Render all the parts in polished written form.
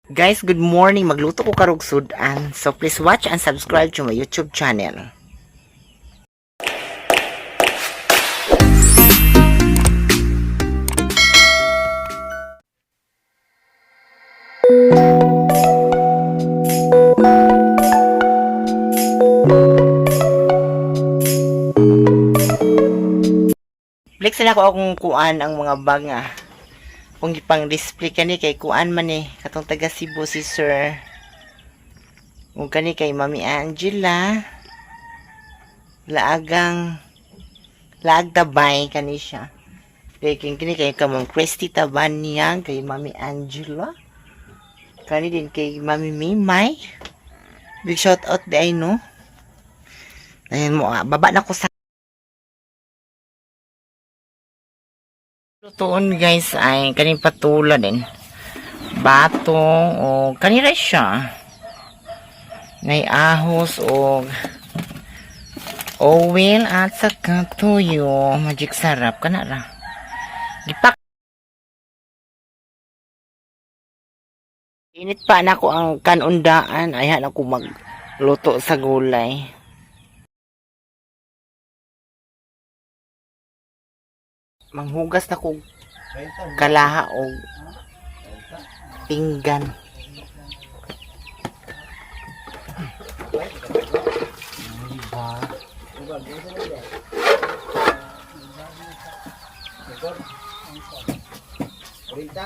Guys, good morning. Magluto ko karog sudan. So please watch and subscribe to my YouTube channel. Flex na ako akong kuan ang mga banga. Kung ipang display kani kay kuan man ni katong taga Cebu si Sir. Ug kani kay Mami Angela. Laagang laag tabay kani siya. Kay kini kay kamong Christy Tabanyang kay Mami Angela. Kani din kay Mami Mimay. Big shout out di ay no. Ayan mo, ah, baba na ko sa lutuon, guys, ay kaning patula din. Bato o kanira siya. Nay ahos o oil at saka tuyo. Magic sarap kana ra. Gipak Init pa na ako ang kanundaan. Ayan ako magluto sa gulay. Manghugas na ko kalaha o pinggan. Diba?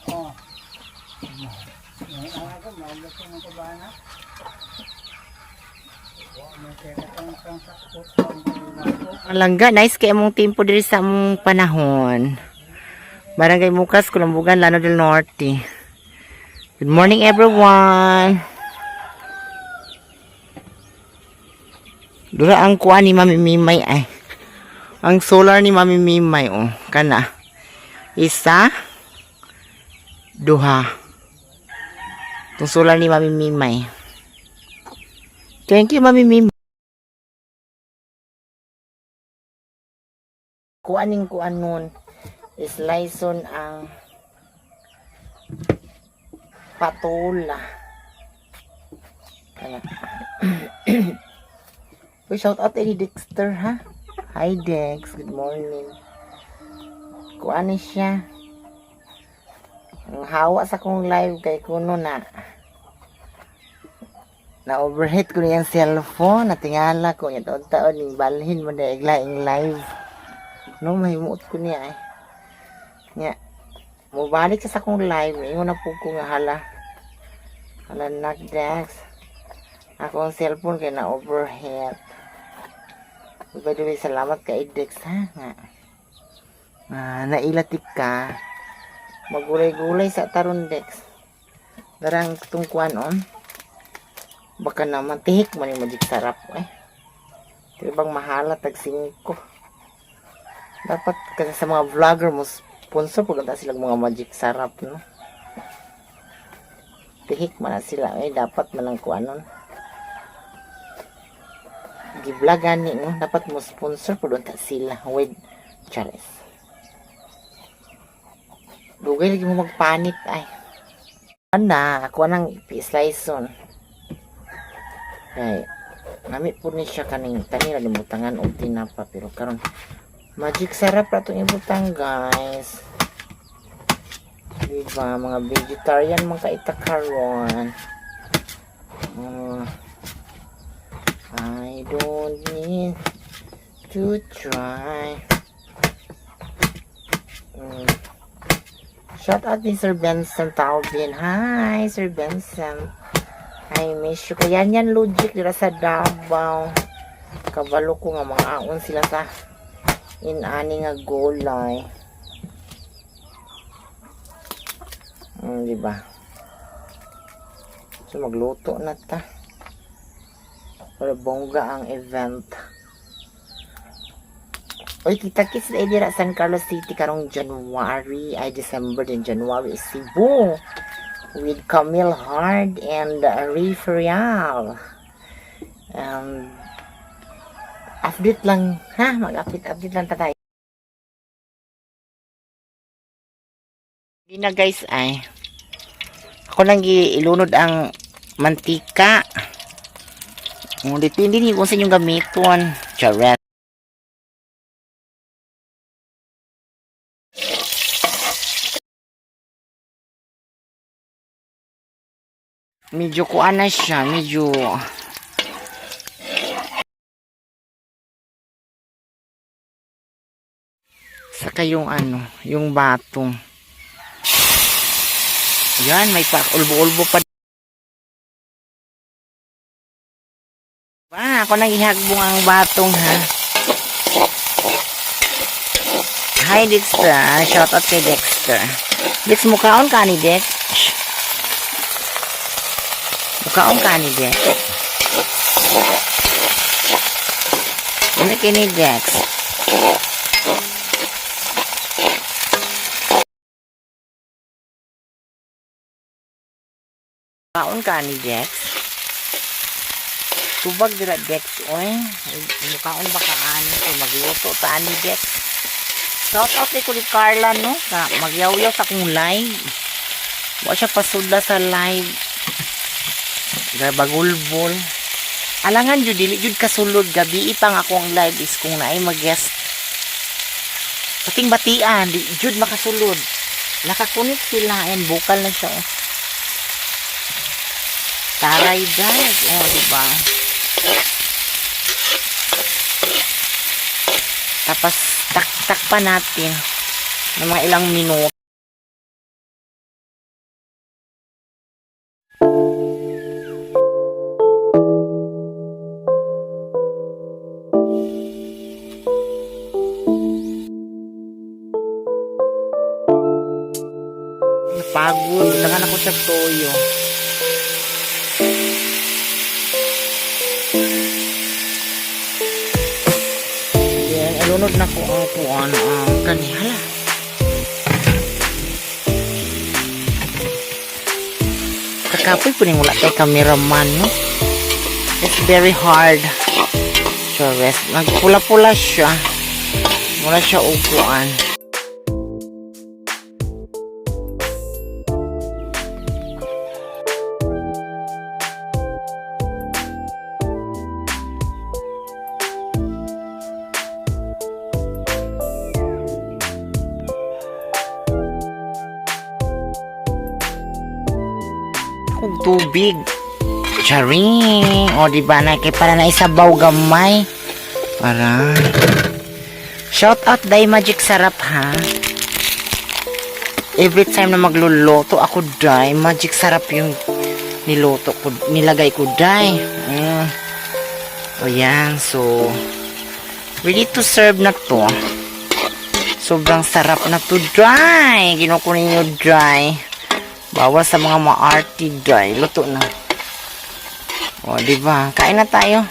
Oh. Ang ako, magusto ng kubana. Langga, nice kay among tempo diri sa among panahon. Barangay Mukas, Kulambugan, Lano del Norte. Good morning, everyone. Dura ang kuan ni Mami Mimay ay. Ang solar ni Mami Mimay oh, kana. Isa, duha. Itong solar ni Mami Mimay. Thank you, Mami Mimay. Kuaning kuan nun slice ang patula. Kana. Uy, shout out ni Dexter ha. Hi, Dex, good morning. Kuan ni siya. Ang hawa sa kong live kay kuno na. Na overheat ko niyang cellphone, natingala ko niya taon-taon ning balhin mo na iglaing live. No, mahimuot ko niya eh. Nya, mubalik siya sa akong live. Ingon na po ko nga hala. Hala nak, Dex. Ako ang cellphone kay na overheat. By the way, salamat kay Dex ha. Nga. Ah, nailatik ka. Magulay-gulay sa taron, Dex. Darang tungkuan on. Baka naman tihik man yung magic sarap eh. Pero bang mahala tag 5. Dapat kasi sa mga vlogger mo sponsor pag sila mga magic sarap no. Tihik man na sila eh dapat man ang kuanon. Gi-vlog gani no, dapat mo sponsor pud unta sila with Charles. Dugay lagi mo magpanit ay. Ana, ako nang slice on. Kay nami po ni siya kaning kanila limutangan og tinapa pero karon magic sarap ra tong ibutang, guys. Diba, mga vegetarian man kaita karon. I don't need to try. Shout out ni Sir Benson Talvin. Hi, Sir Benson. I miss you. Kaya yan logic dira sa Davao. Kabalo ko nga mga aon sila sa inani nga gulay. Di ba? So magluto na ta. Para bongga ang event. Oy, kita kits na dira San Carlos City karong January, ay December din January Cebu with Camille Hard and Ray Ferial. Update lang ha, mag-update update lang ta tayo. Di na, guys, ay. Ako Ako nang ilunod ang mantika. Oh, depende ni kung sa inyong gamiton. Charet. Medyo kuan na siya, medyo saka yung ano, yung batong. Yan, may pa ulbo-ulbo pa. Ba, ako nang ihagbong ang batong ha. Hi Dexter, shout out kay Dexter. Dex, mukhaon ka ni Dex. Shh. Mukhaon ka ni Dex. Ano kini Dex? Kaon ka ni Dex? Tubag dira Dex oy. Mukaon ba ka ani o magluto ta ani Dex? Shout out kay ni Carla no, ka magyawyaw sa akong live. Wa siya pasudla sa live. Gabagulbol. Alangan jud dili jud kasulod gabi pa nga akong live is kung naay mag-guest. Pating batian di jud makasulod. Nakakunik sila and bukal na siya oh. Taray guys, oh di ba? Tapos tak pa natin ng mga ilang minuto. Napagod. Tangan ako siya toyo. Then, alunod na ko ang kuan ang kanihala. Kakapoy po wala kay cameraman, no? It's very hard. So, rest. Nagpula-pula siya. Wala siya upuan. Kung tubig. Charing! O, di ba na? Kay para na isabaw gamay. Para. Shout out Day Magic Sarap, ha? Every time na magluluto ako, Day, Magic Sarap yung niluto ko, nilagay ko, Day. O, yan. So, ready to serve na to. Sobrang sarap na to, Day. Ginuko ninyo, Day. Bawal sa mga maarty, Day. Luto na. O, di ba? Kain na tayo.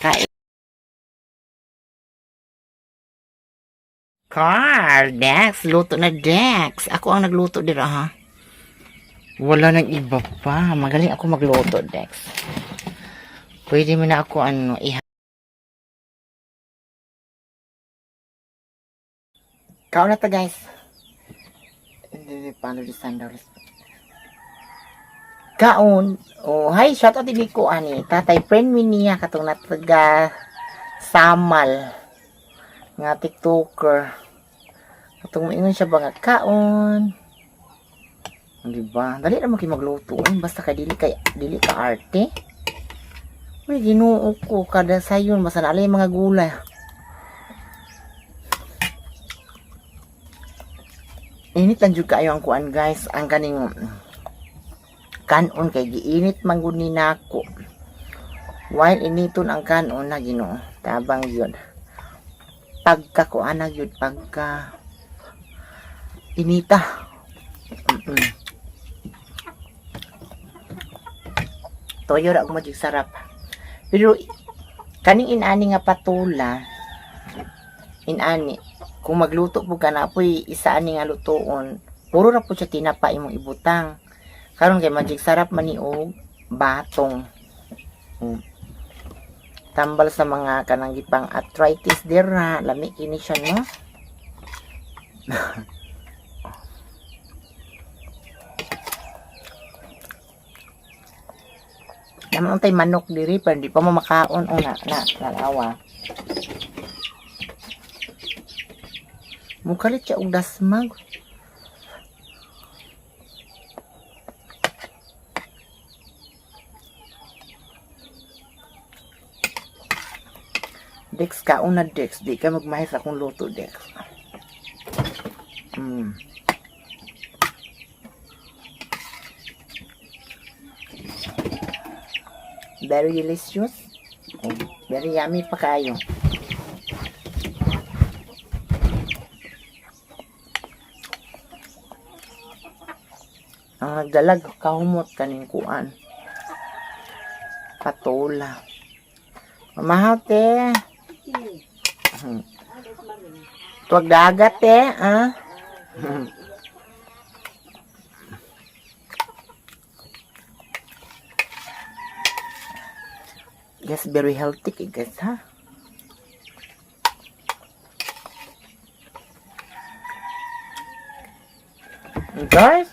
Kain. Carl, Dex, luto na Dex. Ako ang nagluto dira ha. Wala nang iba pa. Magaling ako magluto, Dex. Pwede mo na ako ano, iha. Kaon na ta, guys. Hindi, paano di sandals? Kaon. Oh, hi, shout out din ko ani. Tatay friend mi niya katong nataga Samal nga TikToker. Katong moingon siya ba nga kaon. Di ba? Dali ra man kay magluto. Ay, basta kay dili ka arte. Uy, Ginoo ko kada sayon basta na alay mga gulay. Init lang jud kaayo ang kuan guys, ang kaning kanon kay giinit man gud ni nako. While initon ang kanon na Ginoo, tabang yun. Pagka kuan na yun, pagka inita. Toyo ra og magic sarap. Pero kaning inani nga patula, inani, kung magluto po ka na po'y isa ani nga lutoon, puro ra po siya tinapa imong ibutang. Karon kay magic sarap man ni og batong. Tambal sa mga kanang gipang arthritis dira, lami kini siya no. Naman tay manok diri pero di pa mo makaon o na na nalawa. Mukalit siya og dasmag. Dex, kaon na, Dex. Di ka magmahis akong luto, Dex. Very delicious. Oh, very yummy pa kayo. Ang nagdalag, kahumot kaning kuan. Patola. Mamahaw, te. Tuwag dagat, te, ah. Yes, very healthy kay guys, ha? Guys,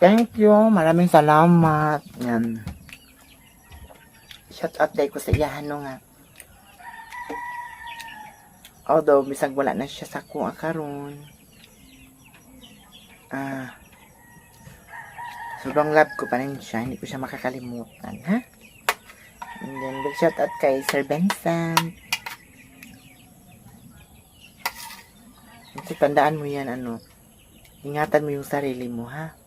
thank you. Maraming salamat. Yan. Shout out dahil ko sa iyahan no nga. Although, bisag wala na siya sa kuha karon. Ah, sobrang love ko pa rin siya. Hindi ko siya makakalimutan, ha? And then, big shout out kay Sir Vincent. Kasi tandaan mo yan, ano, ingatan mo yung sarili mo, ha?